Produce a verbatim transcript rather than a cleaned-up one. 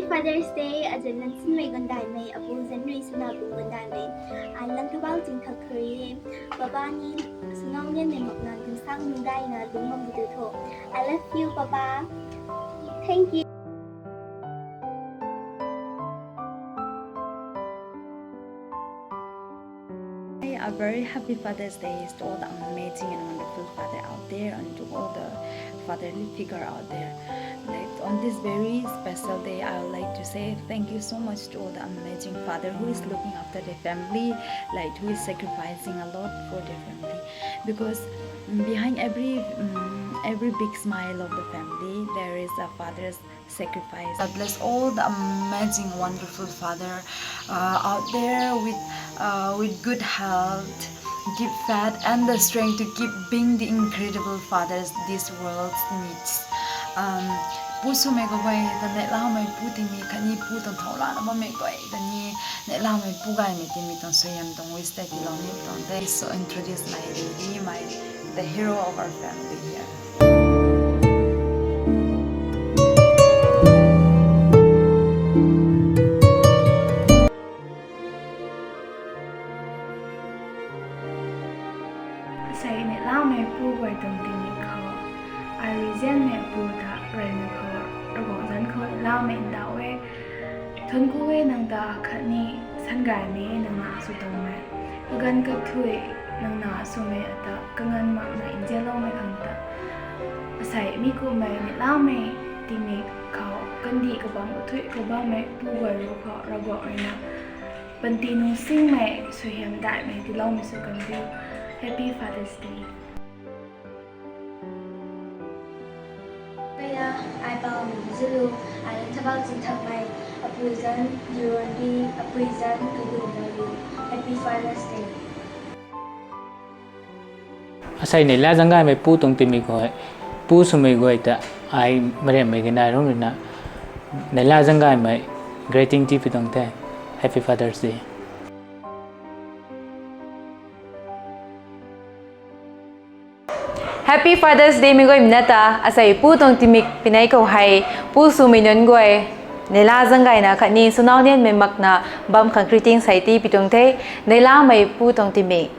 Father's Day azan nang sinmei gandaimei apu zanrui suna pu gandaimei. Ai lang thabau ching thak khri e. Baba ni sunau nian nei mak nan kum sang nung dai na lung mam bu tho. I love you, Papa. Thank you. A very happy Father's Day to all the amazing and wonderful father out there and to all the fatherly figure out there. Like on this very special day, I would like to say thank you so much to all the amazing father who is looking after their family, like who is sacrificing a lot for their family. Because mm, behind every mm, every big smile of the family, there is a father's sacrifice. God bless all the amazing, wonderful father uh, out there with uh, with good health, give faith and the strength to keep being the incredible fathers this world needs. Um, pu swmei kaguay ta neihlaumei pu tingmik khatni pu tuang thau lana bammei guay ta ni neihlaumei pu gaymei tingmik tuang suaihiam tuang wish tei tiilou ni tuang tei. So introduce my lady, my the hero of our family here. Asei neihlaumei pu guay tuang tingmik khou, ai rui zianmei pu ta reymei khou, Ravguangc zanc khou neihlaumei ndauh e. Thuanc ku e nang ta khatni sangaymei nang na sw tuangmei. Kaganv kathuic nang na swmei ata kanganv makna nzianloumei khang ta. Asei mi kumhmei neihlaumei tingmik khou kandih kabamv kathuic kabammei pu guay rui khou Ravguangc rui na panty nung singmei suaihiam daihmei tiiloumei sw kan diu. Happy Father's Day. Peyna, ai pau ni zulu, ai lang thabau ching thakmei, apui zanc, Yuronbi, apui zanc, Kagui Nali. Happy Father's Day. Asei neihla zanggaymei pu tuang tingmik khou, pu swmei guay ta ai mariammei ganai rung rui na, neihla zanggaymei greeting tipi tuang the. Happy Father's Day. Happy Father's Day mei guay mna ta, asei pu tuang tingmik pinei khou hei, pu swmei nunc guay, neihla zanggayna khatni sunau nianmei makna bam khang greeting sei tipi tuang the, neihlamei pu tuang tingmik.